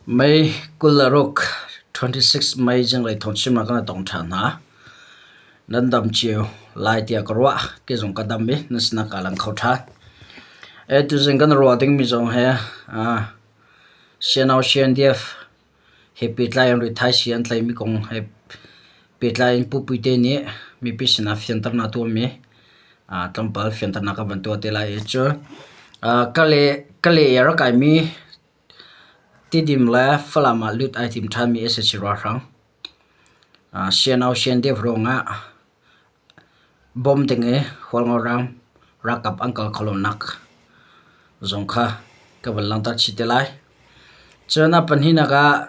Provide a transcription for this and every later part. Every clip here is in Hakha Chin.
May 26, 26 May zinglei thawngchim ah kan i tong ṭhan hna. Nan dam cio lai tiah ka ruah. Kei zong ka dam i nan sinah kaa lang kho ṭhan. E tuzing kan ruah dingmi zong he CNO CNDF he pehtlai in rithaisii an tlaihmi kong he pehtlai in Pu Puite nih mipi sinah fianternak a tuahmi tlawmpal fianternak ka van tuah te lai i cu Kale i a rak kaimi Tidim le Falam ah lut ai tim ṭhanmi sac ralhrang CNO CNDF ruangah bawm ding i Hualngo ram ralkap an kal khawhlonak zong kha ka van langhter chih te lai. Cun a pahnihnak ah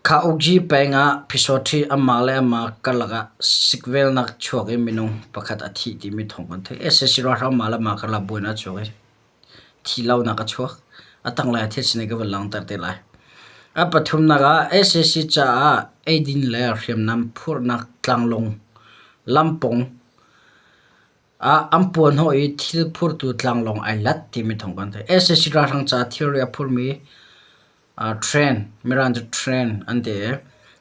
Khaukgyi peng ah Phisawṭhi amah le amah karlak ah sikvelnak chuak i minung pakhat a thi timi thawng kan theih. Sac ralhrang mah le mah karlak buainak a chuak i thihlonak a chuak. A tanglei ah thil sining ka van langhter te lai. A pathumnak ah sac caah eidin le hriamnam phurhnak tlanglawng lampawng ah an puanhnawh i thil phurtu tlanglawng ai lat timi thawng kan theih. Sac ralhrang caah thilri a phurmi train, Mirang cu train an ti i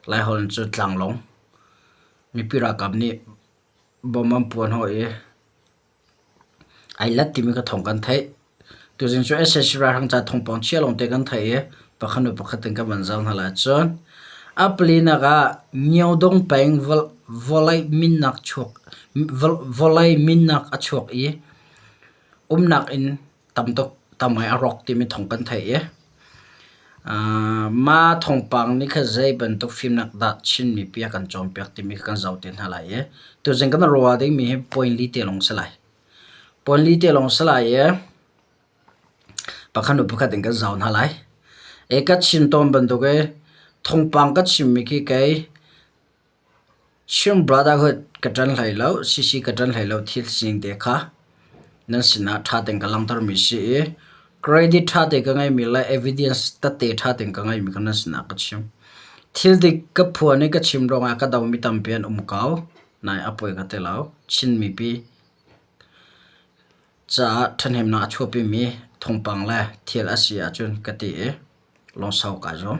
Laiholh in cu tlanglawng. Mipi ralkap nih bom an puanhnawh i Ai lat timi ka thawng kan theih. Tuzing cu sac ralhrang ca thawngpang chia lawngte kan theih i pakhat hnu pakhat in kan van zoh hna lai. Cun a palinak ah Myodong peng vawlei minnak chuak vawlei minnak a chuak i umnak inn tam tuk tam ngai a rawk timi thawng kan theih i mah thawngpang nih khan zei bantuk fimnak dah Chin mipi a kan cawnpiak timi kha kan zoh te hna lai i tuzing kan ruah dingmi hi point li te lawng si lai. Point li te lawng si lai i pakhat hnu pakhat in kan zoh hna lai. I ka chim tawn bantuk i thawngpang ka chimmi khi kei Chin Brotherhood ka ṭan hlei lo, CC ka ṭan hlei lo thil sining te kha nan sinah ṭha tein ka langhtermi si i credit ṭha te ka ngeimi le evidence tette ṭha tein ka ngeimi kha nan sinah ka chim. Thil dik ka phuan i ka chim ruangah ka domi tampi an um ko, nain a poi ka ti lo. Chin mipi caah ṭhahnemnak a chuahpimi thawngpang le thil a si ahcun ka ti i lungsau kaa zuam.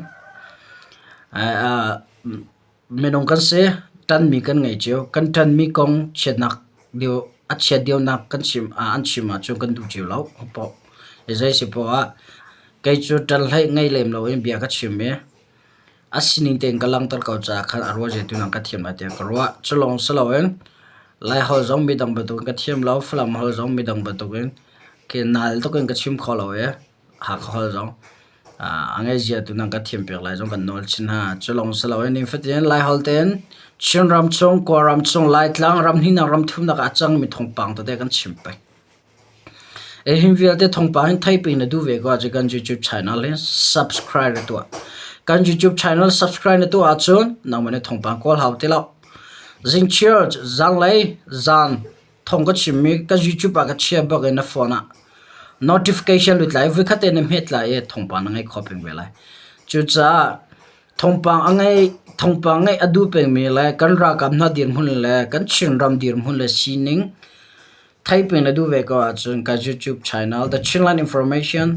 Minung kan si, ṭanmi kan ngei cio. Kan ṭanmi kong chiatnak lio a chiat lionak kan chim an chim ahcun kan duh cio lo. Zei si poah ah kei cu ṭan hlei ngei lem loin bia ka chim i a sining tein ka langhter ko caah khan a ruah zeitu nang ka thiam lai tiah ka ruah. Cu lawng si loin Laiholh zong midang bantukin ka thiam lo, Falam holh zong midang bantukin khi nal tuk in ka chim kho lo i Hakha holh zong a ngeizia tu nan ka thiampiak lai zong kan nawl chin hna. Cu lawng si loin nifatin Laiholh tein Chinram chung, Kawlram chung, Laitlang ram hnihnak ram thumnak ah a cangmi thawngpang tete kan chim peng. Hi vialte thawngpang hin theih peng na duh ve ko ahcun kan YouTube channel hi subscribe na tuah. Kan YouTube channel subscribe na tuah ahcun nangmah nih thawngpang kawl hau ti lo. Zingchiar zanlei zan thawng ka chimmi ka YouTube ah ka chia bak in na phone ah notification lut lai voikhat te na hmet lai i thawngpang na ngei kho peng ve lai. Cucaah thawngpang a ngei thawngpang ngeih a duh pengmi le kan ralkap hna dirhmun le kan Chinram dirhmun le sining theiping na duh ve ko ahcun ka YouTube channel The Chinland Information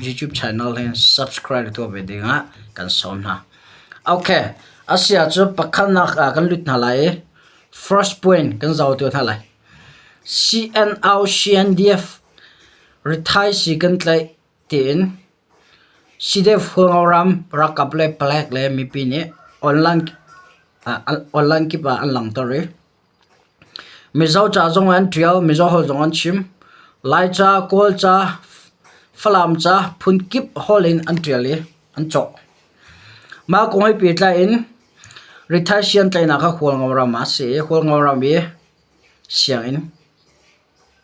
YouTube channel hin subscribe tuah ve ding ah kan sawm hna. Okay, asia cu pakhatnak ah kan lut hna lai i first point kan zoh tu hna lai. CNO CNDF rithai si kan tlaih tiin CDF Hualngoram ralkap le palek le mipi nih online online kip ah an langhter i Mizo ca zong an ṭial, Mizo holh zong an chim. Laica, Kawlca, Falam ca phunkip holh in an ṭial i an cawh. Mah kong he pehtlai in rithaisii siantlaihnak kha Hualngo ram ah a si i Hualngo ram i sianginn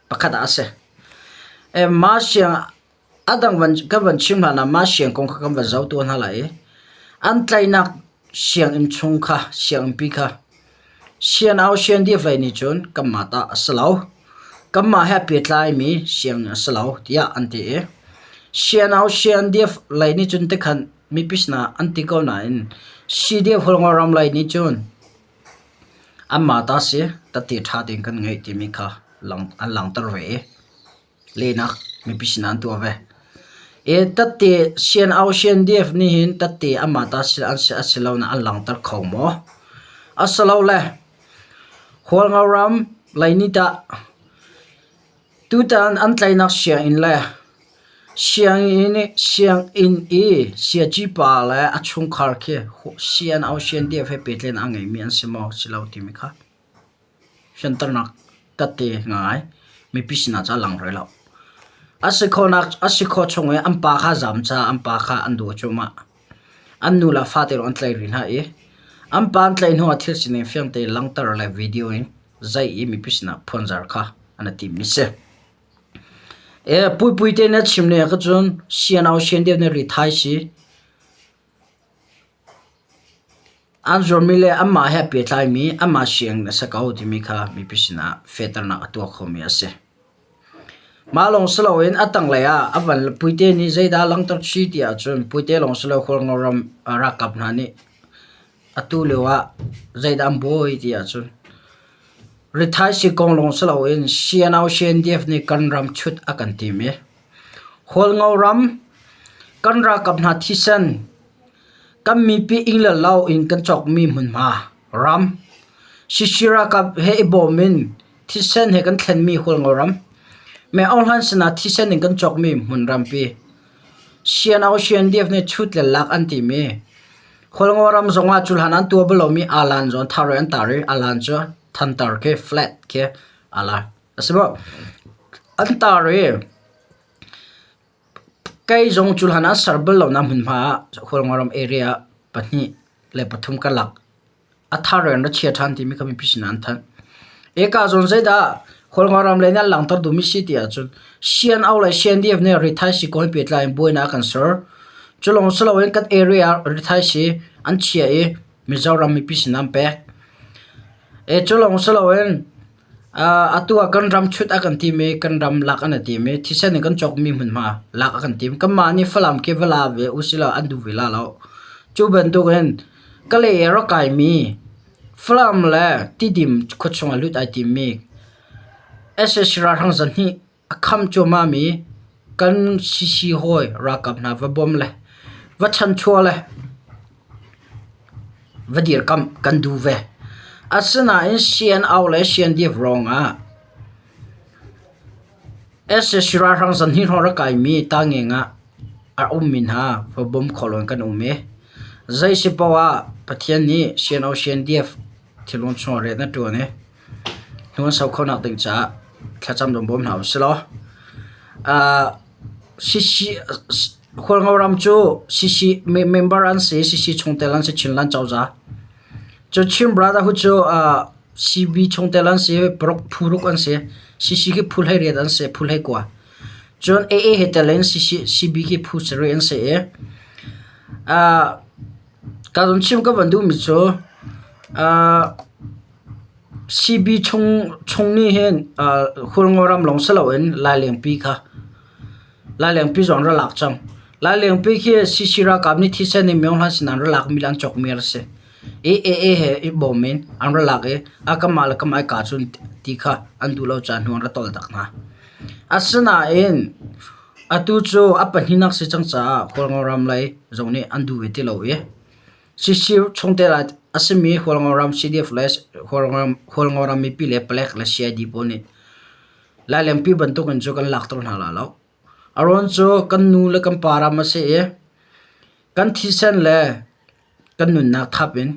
pakhat ah a si. Mah siang A dang kan van chim hlan ah mah siang kong kha kan van zoh tuah hna lai i an tlaihnak sianginn chung kha sianginnpi kha sianau siandif lei nih cun kanmah ta a si lo. Kanmah he pehtlaimi sianginn a si lo tiah an ti i sianau siandif lei nih cun tikhan mipi sinah an ti ko nain CDF Hualngoram lei nih cun anmah ta si tette ṭha tein kan ngeih timi kha an langhter ve i lehnak mipi sinah an tuah ve. I tatte CNO CNDF nih hin tatte amah ta si an si a si lo na an langhter kho maw? Asilole Hualngo ram lei nih tah tutan an tlaihnak sianginn le sianginn sianginn i siaci pa le a chungkhar khi CNO CNDF he pehtlaihnak a ngeimi an si maw si lo timi kha Fianternak tette ngai mipi sinah cun a lang rih lo. A si khawhnak a si khawh chung i an pa kha zaam caah an pa kha an duh cuahmah. An nu le fate lawng an tlaih rih hna i an pa an tlaih hnuah thil sining fiang tein langhter le video in zeih i mipi sinah phuanzar kha an i timmi si. E puipui te na chim ne ah cun sianau sian deuh na ri thai si. An zuarmi le anmah he pehtlaimi anmah sianginn a si ko timi kha mipi sinah fehternak a tuah khomi a si. Mah lawng si loin a tanglei ah a van Puite nih zeidah a langhter chih ti ahcun Puite lawng si lo Hualngo ram ralkap hna nih atu lio ah zeidah an buai ti ahcun rithaisii kong lawng si loin CNO CNDF nih kan ram chut a kan tim i Hualngo ram kan ralkap hna thisen kan mipi inn le lo in kan cawkmi hmunhma ram Sisi ralkap he i bawm in thisen he kan thlenmi Hualngo ram Meng Aung Hlaing sinah thisen in kan cawkmi hmun rampi CNO CNDF nih chut le lak an timi Hualngo ram zongah cuhlan an tuah bal lomi alan zawn thar an tar i alan cu thantar khi flat khi alan a si maw? An tar i kei zong cuhlan ah ser bal lonak hmunhma ah Hualngoram area pahnih le pathum ka lak. A thar in ra chia ṭhan timi kha mipi sinah an thanh. Eka zawn zeidah Hualngoram lei nih an langhter duhmi si ti ahcun CNO le CNDF nih rithaisii kong he pehtlai in buainak a kan ser. Cu lawng si loin kan area ah rithaisii an chia i Mizoram mipi sinah an pek. E cu lawng si loin Atu ah kan ram chut a kan tim i kan ram lak an i tim i thisen in kan cawkmi hmunhma lak a kan tim. Kanmah nih Falam khi va la ve usilaw an duh ve la lo. Cu bantukin Kalay i a rak kaimi Falam le Tidim khuachung ah lut ai timmi sac ralhrang zahnih A kham cuahmahmi kan sisi hawi ralkap hna va bawm le va chanchuah le va dirkamh kan duh ve. Asinain CNO le CNDF ruangah sac ralhrang zahnih hrawng rak kaimi tangeng ah a ummi hna va bawm kho loin kan um i zei si paoh ah Pathian nih CNO CNDF thinlung chungah rian a ṭuan i Hnu an sau khonak ding caah thlacam zong bawm hna usih law. CC Hualngo ram cu CC member an si, CC chungtel an si Chinland cozah. Cu Chin Brotherhood cu CB chungtel an si, paruk phu ruk an si. CC khi phu 18 an si, phu 19. Cun AA he tel in CC, CB khi phu sarih an si i ka zon chim ka van duhmi cu CB chung nih hin Hualngo ram lawng si loin Lailengpi kha Lailengpi zong an ra lak cang. Lailengpi khi CC ralkap nih thisen in Myo Hlan sin an ra lakmi le an cawkmi a si. I AA he i bawm in an ra lak i a kanmah le kanmah i kaa cun ti kha an duh lo caah hnu an ra tol tak hna. Asinain atu cu a pahnihnak si cang caah Hualngo ram lei zong nih an duh ve ti lo i CC chungtel a simi Hualngoram CDF le Hualngoram mipi le palek le CID pawl nih Lailengpi bantuk in cu kan lakter hna lai lo. A ruang cu kan nu le kan pa ram a si i kan thisen le kan nunnak thap in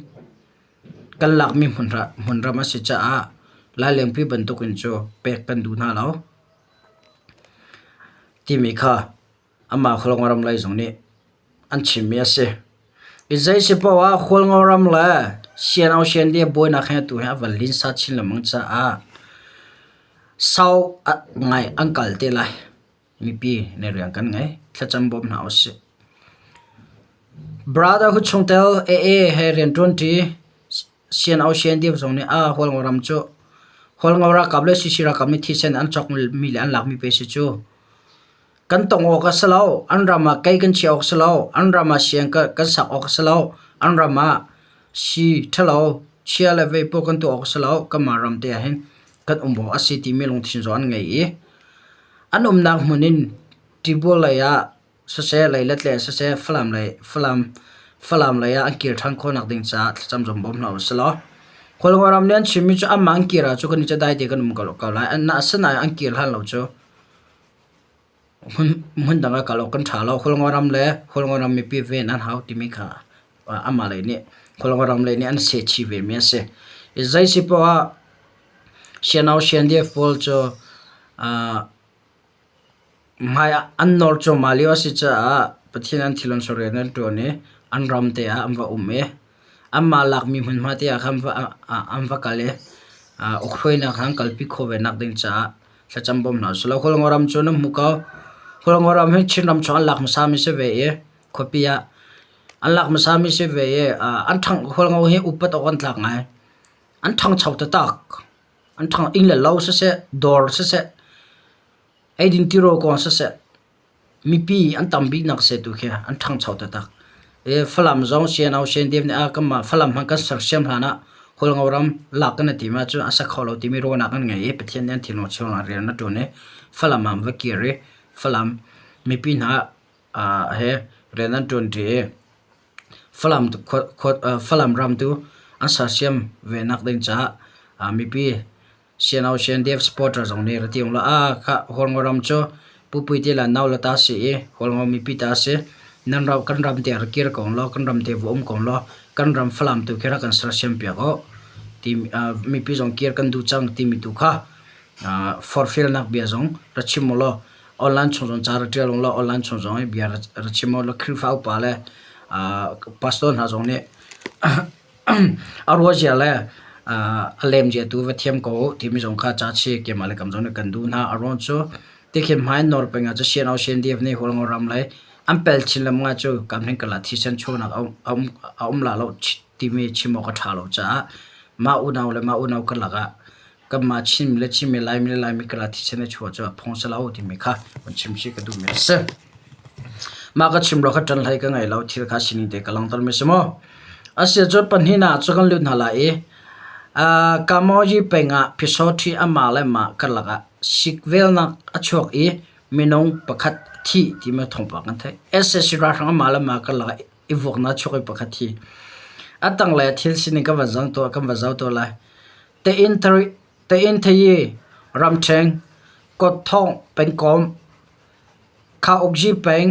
kan lakmi hmunram a si caah Lailengpi bantuk in cu pek kan duh hna lo timi kha amah Hualngoram lei zong nih an chimmi a si. I zei si paoh ah Hualngo ram le CNO CNDF buainak hi atu hi a van linsa chin lengmang caah sau ngai an kal te lai. Mipi nih rian kan ngei. Thlacam bawm hna usih. Brotherhood chungtel AA he rianṭuanṭi CNO CNDF zong nih a Hualngo ram cu Hualngo ralkap le CC ralkap nih thisen an cawkmi le an lakmi pe si cu. Kan tong awk a si lo. An ram ah kei kan chiah awk a si lo. An ram ah siang kan sak awk a si lo. An ram ah sii ṭhalo chia le vei pawl kan tuah awk a si lo. Kanmah ram te ah hin kan um awk a si timi lungthin zong an ngei i an umnak hmun in Tibual lei ah. Siseh leilet le siseh Falam lei Falam Falam lei ah an kir ṭhan khawhnak ding caah thlacam zong bawm hna usih law Khualngo ram nih an chimmi cu anmah an kir ahcun kan i cu dai te kan um ko ko lai. Asinain an kir hlan lo cu hmun dang ah kal awk kan ṭha lo. Khualngo ram le Khualngo ram mipi ven an hau timi kha amah lei nih Khualngo ram lei nih an sehchih vemi a si. Zei si poah ah Sianau Siandiaf pawl cu Hmai ah an nawr cuahmah lio a si caah Pathian an thil an rian an ṭuan i an ram te ah an va um i anmah lakmi hmunhma te ah khan an va kal i ukhruainak kha an kalpi khawh ve nak ding caah thlacam bawm hna usih law Khualngo ram cu nan hmu ko. Khualngo ram hi Chinram chung an lak hmasami si ve i khuapi ah an lak hmasami si ve i an ṭhangh Khualngo hi upat awk an tlak ngai. An ṭhangcho taktak. An ṭhang inn le lo siseh, dawr siseh, eidin tirawl kong siseh, mipi an tam biknak si tu khi an ṭhangcho taktak. Falam zong CNO CNDF nih a kanmah Falam hmanh kan sersiam hlan ah Hualngo ram lak kan i tim ahcun a sa kho lo timi ruahnak an ngei i Pathian nih an thinlung chungah rian a ṭuan i Falam ah an va kir i Falam mipi hna he rian an ṭuanṭi i Falam ram tu an sersiam ve nak ding caah mipi CNO CNDF supporter zong nih ra ti ung law khah Hualngo ram cu Pu Pui te le nau le ta si i Hualngo mipi ta si nan ram kan ram te ra kir ko law kan ram te va um ko law kan ram Falam tu khi rak kan sersiam piak u ti mipi zong kir kan duh cang timi tu kha forhfialnak bia zong ra chim u law online chung zong ca ra ṭial u law online chung zong i bia ra chim u law Khrihfa upa le pastor hna zong nih a ruahzia le a lemzia tu va thiam ko u timi zong kha ca chi keimah le kam zong nih kan duh hna. A ruang cu tikhin hmai nawr peng ah cu CNO CNDF nih Hualngo ram lei an pel chin lengmang ah cu kam hin kala thisen chuahnak a um la lo timi chim awk a ṭha lo caah mah unau le mah unau karlak ah kanmah Chinmi le Chinmi Laimi le Laimi karlak thisen a chuah cu a phung si lo timi kha van chim chih ka duhmi a si. Mah ka chim lo kha ṭan hlei ka ngei lo thil kha sining te ka langhter mi si maw? Asiahcun pahnihnak cu kan lut hna lai i Kamoji peng ah Phisawṭhi amah le mah karlak ah sikvelnak a chuak i minung pakhat a thi timi thawngpang kan theih. SAC ralhrang amah le mah karlak ah i vuaknak chuak i pakhat thi. A tanglei ah thil sining kan van zoh tuah kan van zoh tuah lai. Tein-Thayi ramṭhen, Kawtthawng pengkomh, Khaukgyi peng,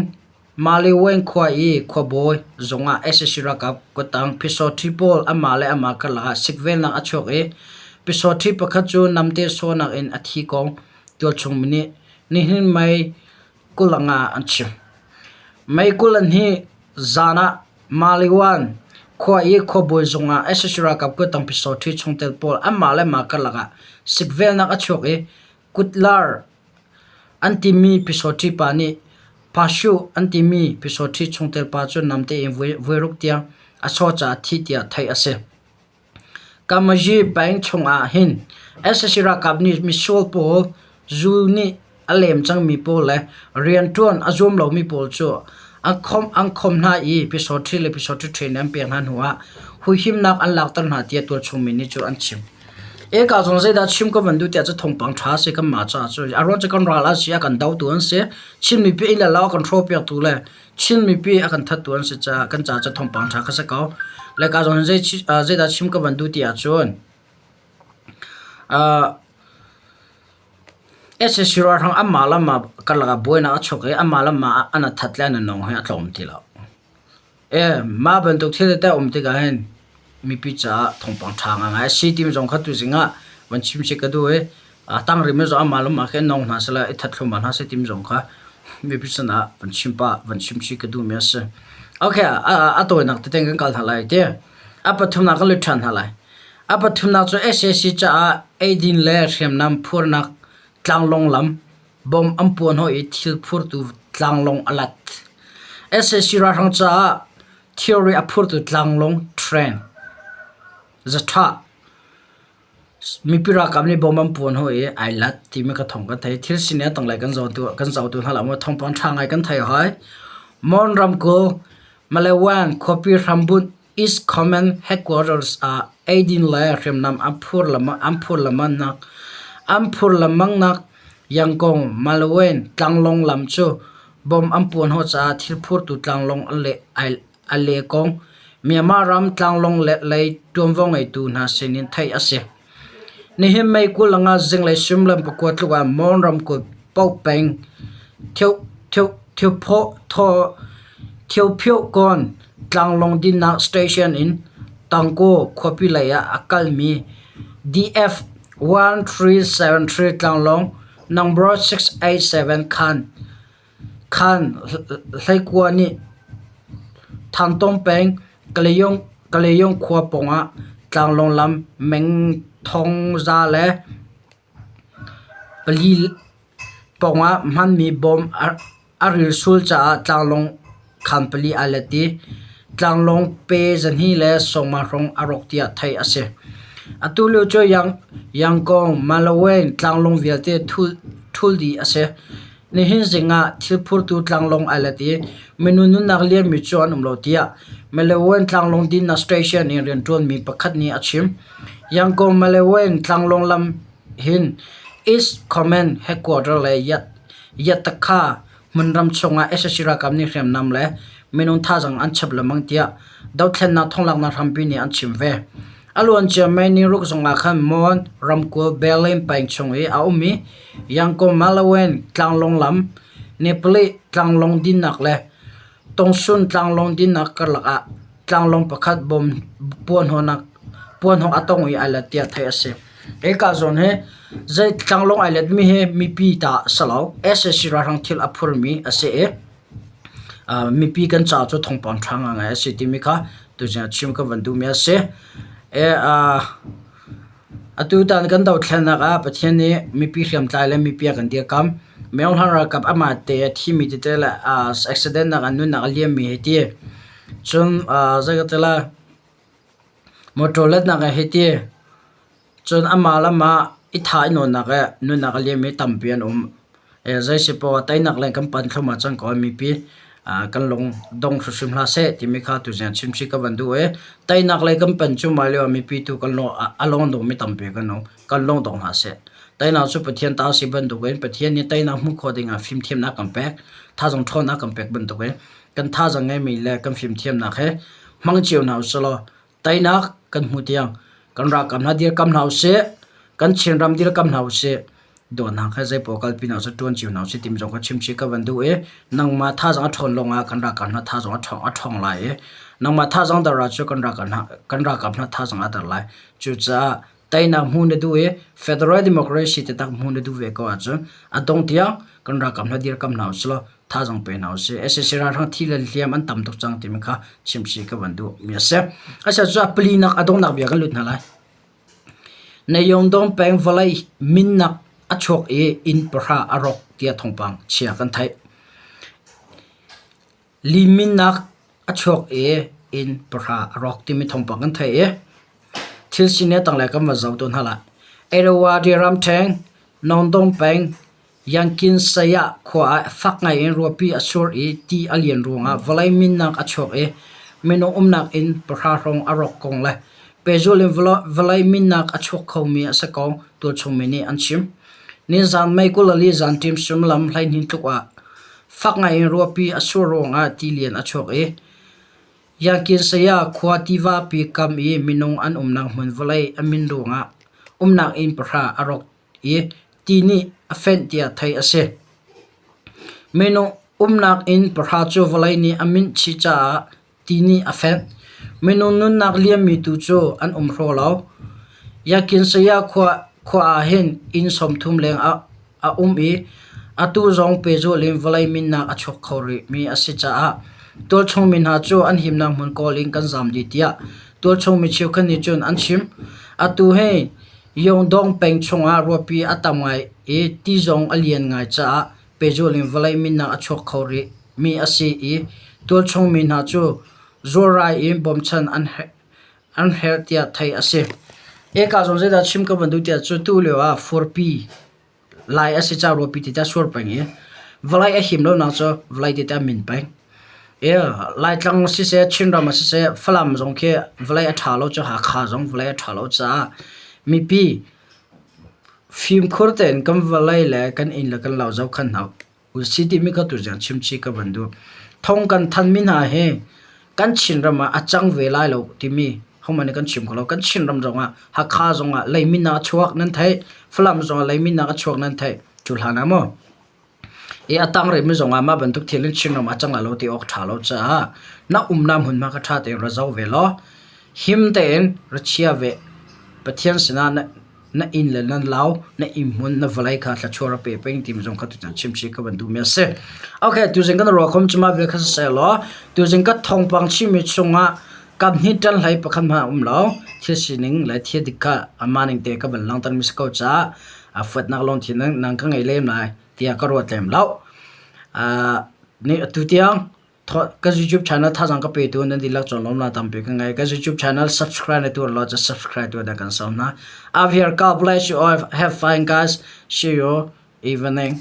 Maliweng khua i khuabawi zung ah sac ralkap kuttang Pyusawhti pawl anmah le anmah karlak ah sikvelnak a chuak i Pyusawhti pakhat cu namte sawhnak in a thi kong tualchung mi nih nihin May 25 an chim. May 22 zan ah Maliwan khua i khuabawi zung ah sac ralkap kuttang Pyusawhti chungtel pawl anmah le anmah karlak ah sikvelnak a chuak i kutlar An timi Pyusawhti pa nih Pashu an timi Pyusawhti chungtel pa cu namte in voiruk tiang a saw caah a thi tiah theih a si. Kamazi peng chungah hin sac ralkap nih misual pawl, zu nih a lem cangmi pawl le rianṭuan a zuam lomi pawl cu an khawmh hna i Pyusawhti le Pyusawhti train an pek hna hnuah huhimnak an lakter hna tiah tualchung mi nih cun an chim. Eka zong zeidah chim ka van duh tiah cu thawngpang ṭha a si kanmah caah cu a ruang cu kan ral an si a kan dotu an si Chin mipi inn le lo a kan hrawhpiaktu le Chin mipi a kan thattu an si caah kan caah cu thawngpang ṭha kha si ko. Le ka zong zeidah chim ka van duh ti ahcun sac ralhrang anmah le anmah karlak ah buainak a chuak i anmah le anmah an i that le an i nong hi a tlawm ti lo. Mah bantuk thil tete a um tikah hin mipi caah thawngpang ṭha ngaingai a si timi zong kha tuzing ah van chim sih ka duh i a tang rihmi zong amah le mah khin nong hna seh i that thluahmah hna seh timi zong kha mipi sinah van chim pah van chim chih ka duhmi a si. Okay, a tawinak tete kan kal hna lai ti. A pathumnak kan lut ṭhan hna lai. A pathumnak cu sac caah eidin le hriamnam phurnak tlanglawng lam Bom an puahhnawh i thil phurtu tlanglawng a lat. Sac ralhrang caah thilri a phurtu tlanglawng train zaṭha mipi ralkap nih bom an puahhnawh i ai lat timi ka thawng kan thei. Thil sining a tanglei kan zohtu hna lo maw thawngpang ṭha ngai kan thei hoi. Mon ramkulh Malewan khuapi hrambunh East Command Headquarters ah eidin le hriamnam an phur lengmangnak Yangon-Malawi tlanglawng lam cu Bomb an puanhnawh caah thil phurtu tlanglawng a le kong Myanmar ram tlanglawng lei ṭuanvo ngeitu hna sinin theih a si. Nihin May 25 zinglei suimilam pakua tluk ah Mon ramkulh Pauk peng Thiophyokawn tlanglawng dinnak station in Tangkaw khuapi lei ah a kalmi DF 1373 tlanglawng number 687 khan hleikua nih Thantong peng Kaleyung khua pawngah tlanglawng lam meng thong za le pali pawngah hmanmi bom a rilsul caah tlanglawng khaan pali aa let i tlanglawng pe zahnih le sawmnga hrawng a rawk tiah theih a si. Atu lio cu Yangon, Malawi tlanglawng vialte ṭhul dih a si. Nihin zing ah thil phurtu tlanglawng aa let i minung nunnak liammi cu an um lo tiah Malawi tlanglawng dinnak station in rianṭuanmi pakhat nih a chim. Yangon, Malawi tlanglawng lam hin East Command Headquarter le Yatakha hmunram chungah sac ralkap nih hriamnam le minung thazaang an chap lengmang tiah dothlennak thonglaknak hrampi nih an chim ve. A luancia May ni ruk zongah khan Mon ramkulh Berlin peng chung i a ummi Yangon Malawan tlanglawng lam, Nepali tlanglawng dinnak le Tongsun tlanglawng dinnak karlak ah tlanglawng pakhat bom puanhnawh a tong i ai let tiah theih a si. Hika zawn hi zei tlanglawng ai letmi hi mipi ta a si lo. Sac ralhrang thil a phurmi a si i mipi kan caah cu thawngpang ṭha ngaingai a si timi kha tuzing ah chim ka van duhmi a si. Atutan kan dothlennak ah Pathian nih mipi hriamtlai le mipi a kan dirkamh. Myohlan ralkap amah te a thimi tete le accident nak ah nunnak a liammi hei ti. Cun zei ka ti lai motor letnak ah hei ti. Cun amah le amah i thah i nawnnak eh nunnak a liammi tampi an um. Zei si poah teinak lei kan pan thluahmah cang ko mipi kan lung dong hrimhrim hlah seh timi kha tuzing ah chimchih ka van duh i teinak lei kan pan cuahmah lio ah mipi tu kan lung a lung dongmi tampi kan um. Kan lung dong hlah seh. Teinak cu Pathian ta a si bantukin Pathian nih teinak hmuh khawh dingah fimthiamnak kan pek, thazaang ṭhawnnak kan pek bantukin kan thazaang ngeimi le kan fimthiamnak he hmang cio hna usih law Teinak kan hmu tiang kan ralkap hna dirkam hna usih, kan Chinram dirkam hna usih. Dawtnak he zeipaoh kalpi hna usih, ṭuan cio hna usih timi zong kha chimchih ka van duh i nangmah thazaang a ṭhawn lawngah kan ralkap hna thazaang a ṭhawng lai i nangmah thazaang dar ahcun kan ralkap hna kan ralkap hna thazaang a dar lai. Cucaah teinak hmu na duh i Federal Democracy taktak hmu na duh ve ko ahcun a dong tiang kan ralkap hna dirkam hna usih law thazaang pe hna usih. Sac ralhrang thi le hliam an tam tuk cang timi kha chimchih ka van duh mi a si. Asiah palinak a donghnak bia kan lut hna lai. Nayongdong peng vawlei minnak a chuak i inn pahra a rawk tiah thawngpang chia kan theih. Liminnak a chuak i inn pahra a rawk timi thawngpang kan theih i thil sining a tanglei kan van zoh tawn hna lai. Irrawaddy ramṭheng, Nongdong peng, Yankin Saya khua ah fak ngaiin ruahpi a sur i ti a lian ruangah vawlei minnak a chuak i minung umnak inn pahra hrawng a rawk kong le pehzulh in vawlei minnak a chuak khomi a si kong tualchungmi nih an chim. Nizan May 24 zanṭim suimilam 12 tluk ah fak ngaiin ruahpi a sur ruangah tilian a chuak i Yankin Saya khua tivapi kam i minung an umnak hmun vawlei a min ruangah umnak inn pahra a rawk i ti nih a fenh tiah theih a si. Minung umnak inn pahra cu vawlei nih a minh chih caah ti nih a fenh. Minung nunnak liammi tu cu an um hraw lo. Yakin saya khua, khua ah hin inn 30 leng a, a um i atu zong pehzulh in vawlei minnak a chuak kho rihmi a si caah tualchung mi hna cu an himnak hmun kawl in kan zaam dih tiah tualchung mi cheukhat nih cun an chim. Atu hi Yongdong peng chungah ruahpi a tam ngai i ti zong a lian ngai caah pehzulh in vawlei minnak a chuak kho rihmi a si i tualchung mi hna cu zualrai in bawmchan an herh tiah theih a si. Eka zong zeidah chim ka van duh tiah cu tu lio ah furpi Lai a si caah ruahpi tete a sur peng i vawlei a him lonak cu vawlei tete a min peng. I Laitlang siseh, Chinram ah siseh, Falam zong khi vawlei a ṭha lo cu Hakha zong vawlei a ṭha lo caah mipi fimkhur tein kan vawlei le kan inn le kan lo zohkhenh hna. Usi timi kha tuziang chimchih ka van duh. Thong kan thanmi hna hi kan Chinram ah a cang ve lai lo timi hohmanh nih kan chim kho lo. Kan Chinram zongah Hakha zongah leimin ah a chuak nan theih. Falam zongah leimin ah a chuak nan theih. Cu hlan ah maw i a tang rihmi zongah mah bantuk thil in Chinram ah cang lai lo ti awk ṭha lo caah na umnak hmunhma kha ṭha tein ra zoh ve law him tein ra chia ve. Pathian sinah na na inn le nan lau na inn hmun na vawlei kha thluachuah ra pe peng timi zong kha tutan chimchih ka van duhmi a si. Okay, tuzing kan ruah khom cuma vel kha siseh law tuzing ka thawngpang chimmi chungah kam hnih ṭan hlei pakhat hmanh a um lo. Thil sining le thil dik kha amah ning te ka van langhter mi si ko caah a fuatnak lungthin nang ka ngei lem lai tiah ka ruat lem lo. Uh, ni atu tiang Ka YouTube channel thazaang ka petu nan dihlak conglawmhnak tampi ka ngei. Ka YouTube channel subscribe na tuah law just subscribe tuah na kan sawm hna. Up here, God bless you all. Have fun guys. See you evening.